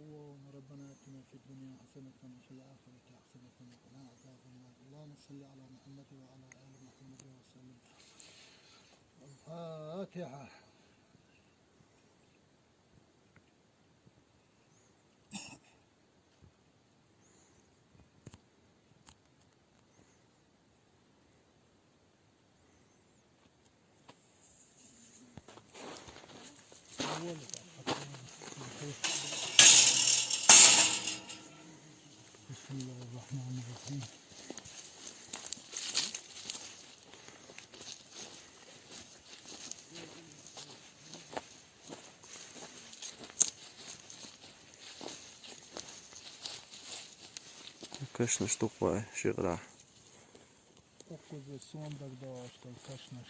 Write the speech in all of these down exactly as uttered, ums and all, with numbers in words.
اللهم ربنا آتنا في الدنيا حسنة وفي الآخرة حسنة وقنا عذاب النار. اللهم صل على محمد وعلى آل محمد وسلم. الفاتحة. بسم الله الرحمن الرحيم. Кашнаш дукха вай шикъра. Укхаза сом дагадоагӀаш дола кашнаш,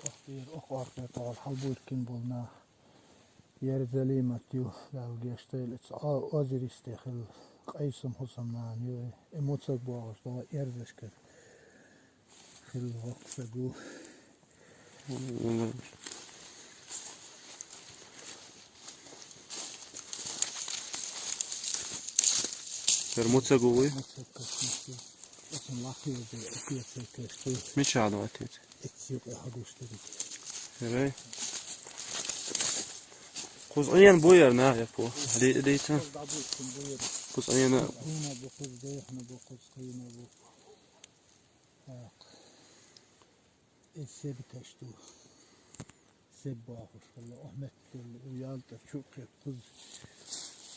охтир, охархӀе тӀал хьалбуьркина болу нах. Ер Залимат ю, Дала гечдойла, иза Ӏо-, озеристе хилла, Къайсам-Хьусамнана ю, и муцаг бохуш долу эрзашкара хилла воккха саг ву. Хер муцаг ву вуй? Муцаг кашнаш ю. Оцун лакхе зе, отец кашнаш ю. Мича ду отец? Эцсий юкъе хьадуш дерг. Херай. Кхуза Ӏен бу яр нах япо. Ди-, дийца. Кхуза дӀабуьйцун бу яр. Кхуза Ӏена. Кхуьйна бу, кхуза дехна бу, кхуза кхийна бу. Так. Эс себиташ ду. Себ бохуш хилла. Охьа метта делла, ялтӀа чу кхетта кхуза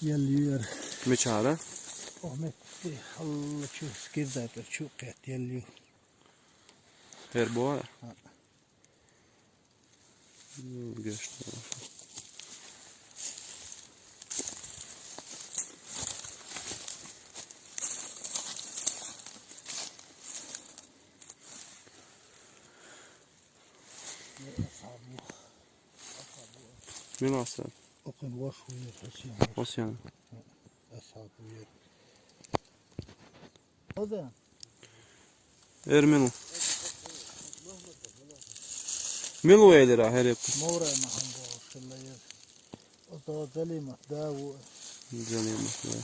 елла ю яр. Мичара? Охьа метта хьалла чу, скирда тӀера чу кхетта елла ю. Хер бу? А. М, гешт. Мила аса? Окхин вош вуьйр, Хьусен. Хьусен. Асхьаб вуьйр. Хьусен. Эр мила? Мила ву элира, хӀереп? Моврай Махьамбо шилла ер. Ото Залимат да ву. Залимат, да.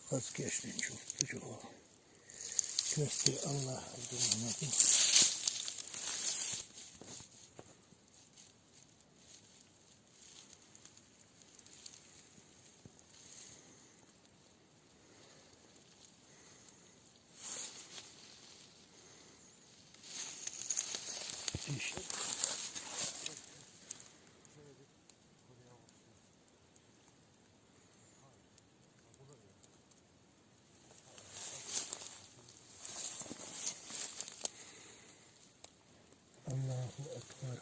Хазкешнин чуьра чуьра. Кесте Аллах Абдурахматин. Аллаху акбар.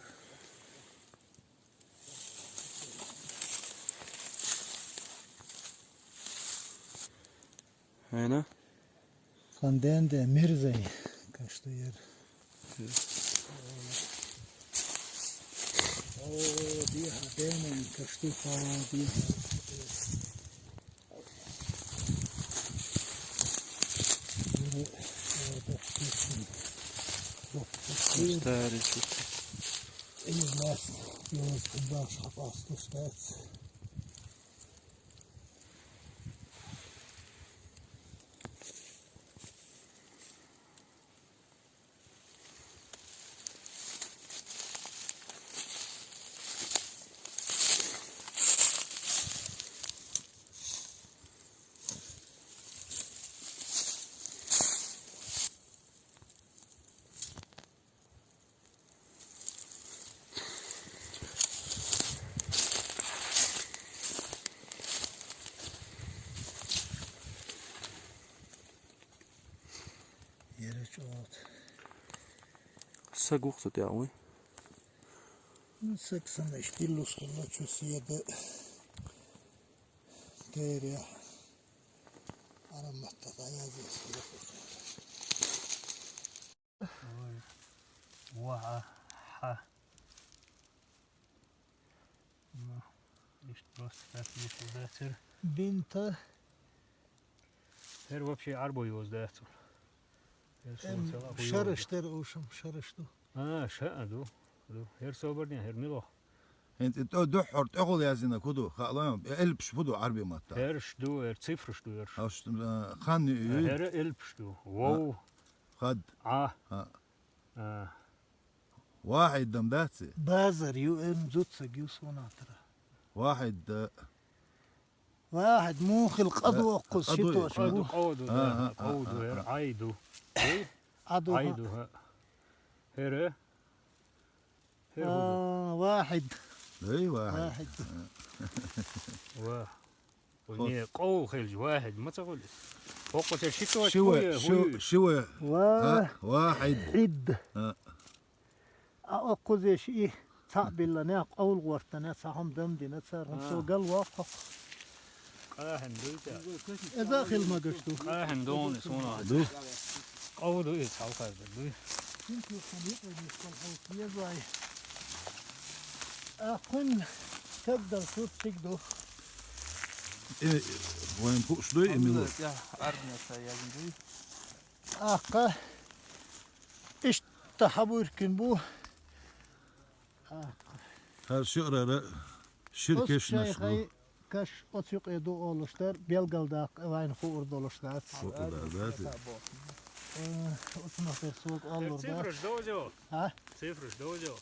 Айна? Хан денде мирзай кашта ер. О, диха денен кашта хава диха. Старый. Из нас йоз кудаш хапас куштац. Ерачу от. Сагух су тя уй. Саксана штиллус хилла чу седа. Теря. Ароматта даязи. Ой. Ва ха. Ну, иштта просто так не худацир. Бинта. Хер вообще арбо йоз дацур. Шараш дара уж, шараш ду. А, ша а ду. Ду. ХӀара собар ден, хӀара мила оха? ХӀинца тӀо дуьххьара тӀехула яздина хӀу ду, хаалой, элпаш хӀу ду Ӏарбий маттахь? ХӀараш ду, хӀара цифраш ду, хӀараш. Аш, э, хан ю? ХӀара элпаш ду. Вов. Хад. Ӏа. А. А. Вахьид дам дац? Базар ю, эн зуцаг ю сонатара. Вахьид, э, Вахьид, муха хила къа ду, э, оккхуза къа ду, ши точ къа ду, бу. Къа ду, а, да, а, къа ду, а, хӀара а. Ӏай ду. Ой? Ӏа ду, Ӏай хӀа. Ду, хӀа. ХӀара? ХӀара хӀу ду? А, вахьид. Эй, вахьид. Вахьид. Ва. Хо- Не, къовла хилча, вахьид ма ца гӀули. ХӀокху тӀе ши точ ши ве, бу, ши, хӀу? Ши ве. Ва. А, вахьид. Хьид. А. А оккхуза ши цхьаъ билланехь, къовла гӀортанехь, цхьа хӀума дам дина цара, хӀума цо гал воккху. Къахьан дуй те? Иза а хила магаш ду. Къахьан дони суна. Ду. Къовла ду иза хьалхар дуй. Синтусан юкъе деш хьал хьал езай. А кхуьн тагдал суц чиг ду. Э, вайн пуш дуй, э, мила? Арбнеса язын дуй. Аккха иштта хьабуьркина бу. Аккха. ХӀара шиърара шира кешнаш ду. Шайхай каш оцу юкъе ду олуш дара, белгалдаккха вайна хуур долуш дац. Хуур долуш дац. Э, оцу нахера сога олур дац. Цифраш довзо? А? Цифраш довзо?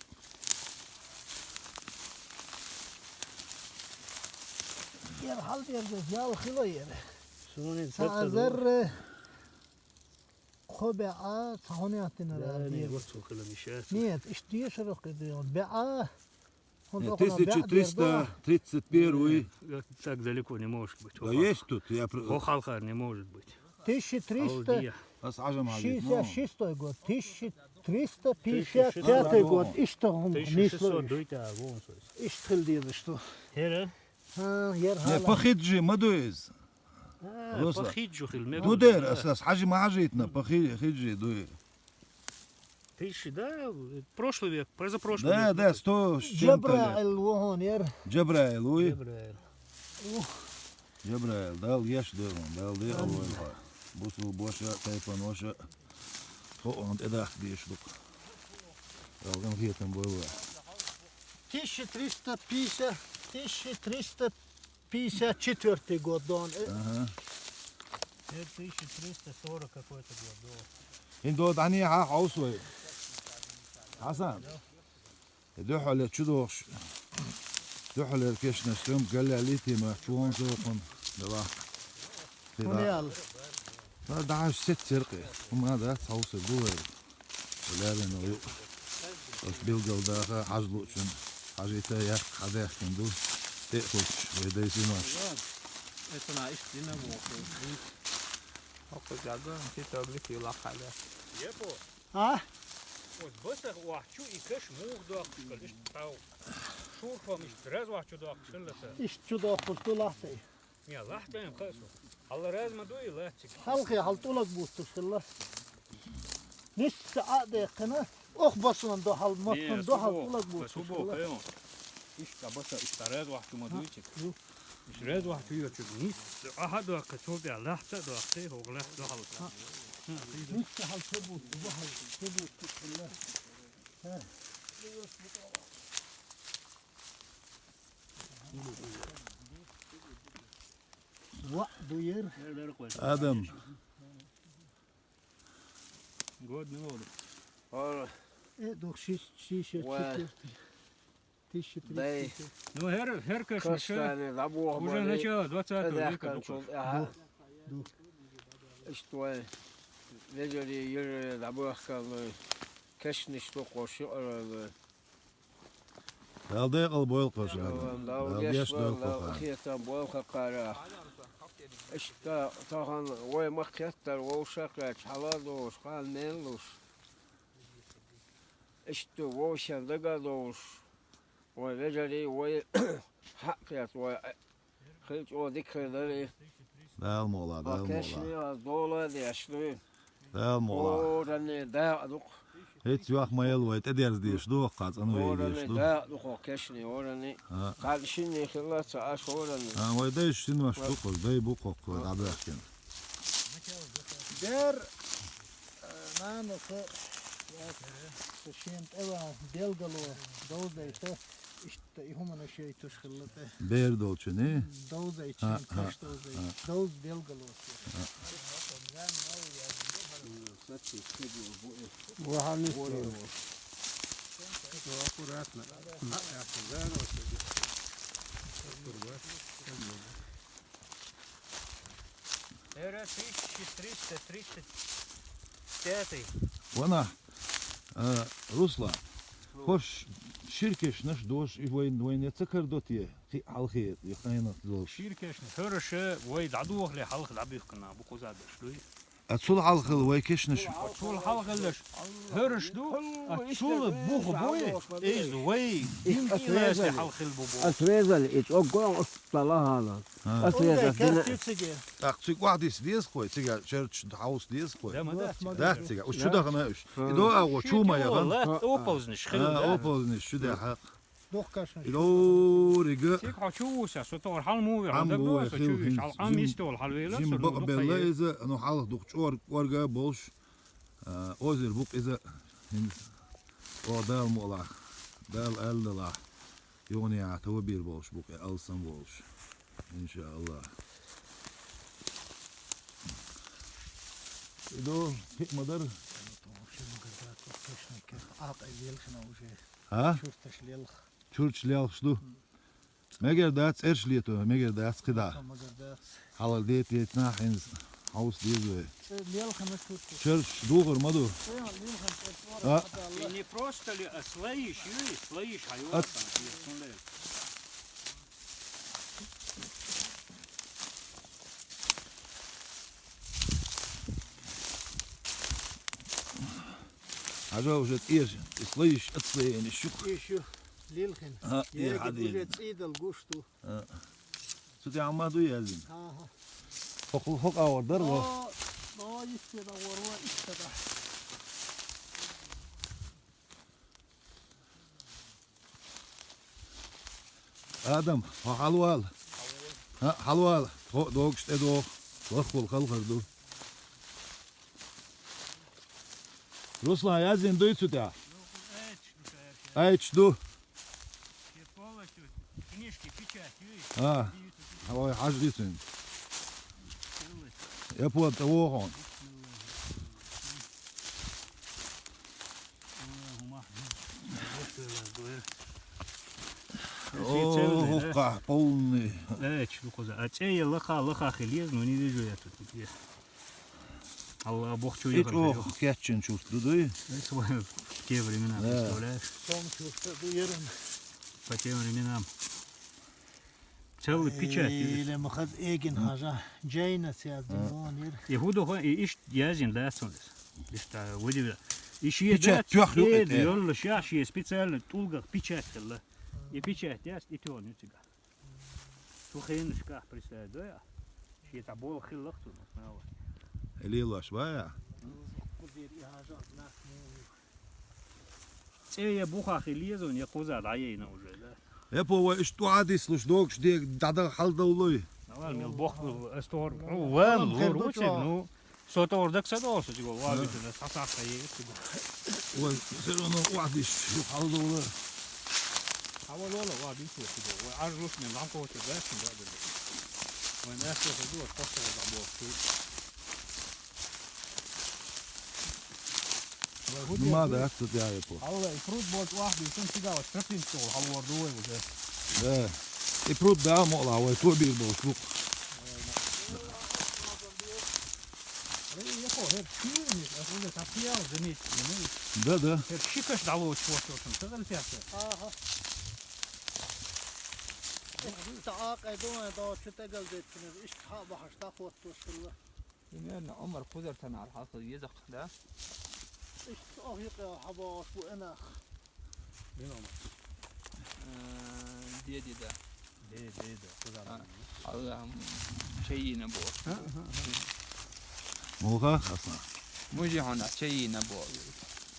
Яра хьалдерза ял хило яра. Суна цхьа хазар, э, Кхо беа, цхьа хӀун яхтина? Да, не, вот цо хила миша. Нет, иштта дешарах кхидион. Беа. Нет, тысяча триста тридцать первый. Так далеко не может быть. Да есть тут, я про- Хо халхар не может быть. Тысяча триста. Ас хьажам хьажит, ну. Шестьдесят шестой год. Тысяча триста пятьдесят пятый год. Иштта хӀун. Тысяча шестьсот дуйта, вон сойс. Иштта хила деза, что. ХӀера? А, яр хьала. Не, похиджи ма ду иза. А, Руслан. Похиджу хила мегу. Ду дер, ас, ас хьажи ма хьажийтина, похи-, хиджи дуй. Тысяча, да, прошлый век, позапрошлый век. Да, да, сто с чем-то лет. Джабраил ву хьуна яр. Джабраил вуй? Джабраил. Ух. Джабраил, Дала еш дойла, Дала декъал войла хьо. Бусул боша, тайпан воша. Тхо он тӀедахка деш ду-кх. Дала ган хетам бойла вай. Тысяча триста пятьдесят, тысяча триста пятьдесят четвёртый год ду хьуна. Ага. Это тысяча триста сорок какой-то год, да. ХӀинца дӀанехьа хьовса вай. Хьасан. Дуьхьале чу дохуш. Дуьхьалера кешнаш тӀем галле литийна чу вон сохун. Дала. ХӀун ял? Ха, дахьаш сеццеркъе. ХӀума дац хьовса бу вай. Лаьрина ю. Аш билгал даха хьажлучун. Хьажийта яккха хьадаьхкина ду. ТӀе а хӀуттуш, вай дайсинош. Это на иштта дина воху. Хьокху жага, ти тагли кила хьаля. Епо. А? Оцу басах охьачу и каш муха доккхуш хила, иштта тхьав. Шурхом иштта раз охьачу доккхуш хила ца. Иштта чу доккхуш ду лахьтай. Не, лахьтай ма хаьа со. Хьала раз ма ду и лаьцциг. Хьалхе хьала тӀулаг буттуш хила. Нисса а деккхина, ох баслан до хьала, массун до хьала тӀулаг буттуш хила. Иштта баса, иштта раз охьачу ма дуйчиг. Иш раз вахчу йочуг нис, ахьа доккхи, цо бя лахьца а доккхи, хӀокху лахьца дохьал. Нис хьал ца бутт, бу хьал ца бутт, хилла. Ва ду ер. Адам. Годный воду. Э, дух шиш, шиш, четвертый. Тысяча триста. Ну, хӀер, хӀер кашна ша. Уже начало двадцатого века ду-кх. Ду, ду. Иштта вай вежарий, йижарий дӀабахкаллой, кешнаш ду-кх шиъ а. Дала декъал бойла кху шайна. Дала деш дойла кху хана. Иштта тахана вай ма кхеттара вовшах кхетча, хьала а долуш, хьала мел луш. Иштта вовшийн дага а долуш. Вай вежарий, вай хьакхета, вай хила чӀогӀа дика хир дарий. Дала мукъ лахь, Дала мукъ лахь. Кешнийн аз дола а деш дуй. Дала мукъ лахь. Оранний дакъа ду-кх. ХӀинца йох ма елла вай тӀедерза дезаш ду, хӀокху цӀанве дезаш ду. Дакъа ду-кх кешнийн оранний. А. Кхана шинний хилла ца Ӏаш оранний. А, вай дайша шинош ду-кх, дай бу-кх хӀокху вай дӀабаьхкина. Дер, э, Ана са, са шен тӀе ван белгало довзайта, иштта и хӀуманаш яйтуш хилла тӀе. Бер долчуни? Довзайча, ХӀаъ, шен ХӀаъ, каш довзай. ХӀаъ. Довз белгало са. ХӀаъ. Ва хьанис. Аккуратно. Эра тысяча триста тридцать пятый. Ванах, э, Руслан, хӀорш ширкешнаш дош и вайн, вайн ца кардоте, хи-, хьалхе, я хайнах дош. Ширкешнаш, хӀорш вай дӀадохле хьалха дӀабихкана, бу кхуза даш, дуй? А цул хьалхал вай кешнаш. А цул хьалхалаш хӀорш ду, а цул бух бой, эйз вай им иласе хьалхал бу бо. Ас везал, и чӀоггон устала хьалал. А. Ас везал, дина. Так, цуг вахдис дезхой, цига чарч хаус дезхой. Да, ма да, цига. Да, цига. Уж чу дахана уж. Идо а го чу ма яган. Оползниш, хил. А, оползниш, чу да хьакъ. Дохкашна. Идо рига. Цига хьо чу вуса, со тор хьал му ве, хьо да бо, со чу виш, хьал ам истол хьал вела, жим со бакъ ну белла дукха иза, ну хьал дух чор, орга болш. А, озир букъ иза, хин, о, Дал мола, Дал алдала, югъни а тавбир болш букъ, алсам болш. Иншаллах. Идо, хикмадар. А? Чурташ лелх. Чурташ лелхаш ду. Мгм. Мегар дац, цӀерш лето, мегар дац, кхида. Мегар дац. Хьалал дет, дет нах, хӀинз хьаус деза вай. Э, лелхана чурташ. Чарш дугӀар ма ду. Э, лелхана чурташ. А? И не просто ли, а слоиш, юй, слоиш, хьайо, а там, и сун лел. Хьажа уже тӀеш, и слоиш, отслоение, щук. Ещё лилхин. А, и хьадин. Уже цӀийдал гуш ду. А. Цу тӀе Ӏамма ду язин? Аха. Хокъул хокъ авар дар ва. О, о, исте да вор ва, исте да. Адам, хьо хьалвал. Хьа, хьалвал. Хо, догаш тӀе дох. Лахвал халхар ду. Руслан, язин дуй цу тӀа? Айч ду. Книжки, печать, юй. А, хьавай хьаж дицин. Я пуат тӀе вохон. О, хукка, полный. Э, чу коза. А цӀе я лаха, лаха хилез, но не вижу я тут нигде. Алла, Бог чу я. Ох, кятчин чурт, ду, дуй? Это в те времена, да, представляешь? Том чурт, ду, ерен. По тем временам. Целый печать. Или махаз эгин хьажа. Джейна сяз дин вон ир. И худо хо, и иш язин да цун. Иш та выдивил. И ши печать тёх юк эте. Ёлла ша ши специально тулгах печать хилла. И печать яс, и тён ю цига. Цу хеннашкахь представь, да я? Ши та бол хиллах цун, нава. Или лаш вая? Кузир и хьажа, нах му. ЦӀе я буха хилезун, я кхуза дӀаейна уже, да? Я по вай иш тӀу Ӏадислуш догаш дег дӀадал хьалдовлуй. Давай, мел бохку, эстор, ван, лор, учи, ну, со тор дак са дол, со тиго, ва, биту, да, са, са, са, е, тиго. Вай, всё равно Ӏадис, шу хьалдовла. Хьавалола, ва, биту, тиго. Вай, аж лус мен, лам кочу, да, шин, да, да. Вай, нас, со, тиго, просто, да, бохку. Нума да, аццат яйпо. Алла, и пруд болчу вахби, сан сигала тропинка тол, хьалвор ду вай уже. Да. И пруд да, мола, вай тобир болчу лук. Ре, я по, хер, чуни, а уже так я уже не, не. Да, да. Хер, шикаш дало, чего, что там, что там сейчас? Ага. Эх, ты так, я думаю, да, что ты говоришь, ишт ха бахаш, так вот, то, что ли. Примерно Ӏумар кхузар тана алхьалхал езахъ, да? Иштта охьа юкъе хьабогӀуш бу инах. Дин Ӏумар. Э, деди, да. Де, де, да. Кхузар. А, алла, м, чайина бо. А, а, а. Муха, Хасан. Мужи хьона чайина бо.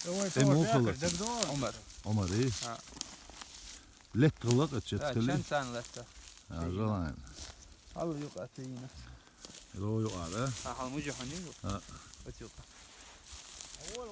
Э, вай, э, товар муха бяхар, ла. Дагдо? Ӏумар. Ӏумар, э? А. Лет гӀалакъ, а, чет хили? Чан цан летта. А, чайина. Жалайн. Алла юкъа чайина. Ро юкъа, да? А, хьал мужи хьуни юкъа? А. Ат юкъа. Аввал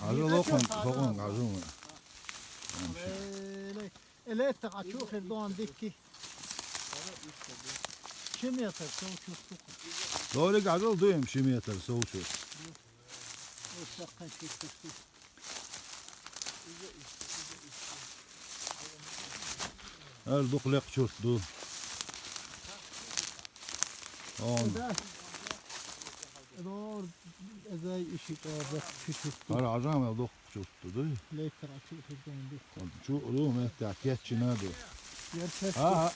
Ажал окъун, окъун ажал. Эле, эле так ачух эрдон дикки. Ши метр сов чуртук. Дориг ажал дуем ши метр сов чурт. Ошаккан чуртук. Эр дукъ лекъ чурт ду. Он. Да. Дор, эзай иши къабат чурт ду. Ар ажам эл дукъ чурт ду, ду. Лектор ачу хурдун ду. Чу ру метта кетчина ду. Герчес. Ага.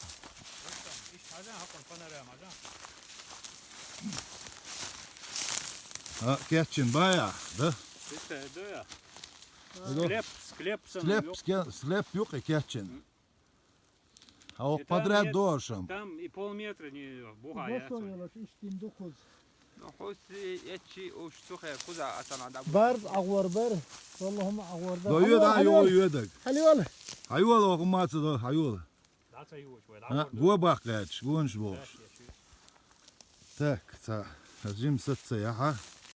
А, кетчин бая, да? Склеп, склеп, склеп, склеп юкъ кетчин. А ок подряд доршам. Там и полметра не буха я. Босо ёлаш иштин дукуз. Ну, хоси эчи уш сухе куза асана да. Бар агвар бар. Валлахи агвар бар. До ю да ю ю да. Хали вал. Хали вал ок маца да хали вал. Даца ю уш вал. Ха, гуа бах гач, гуанш бош. Так, ца. Жим сатца я ха.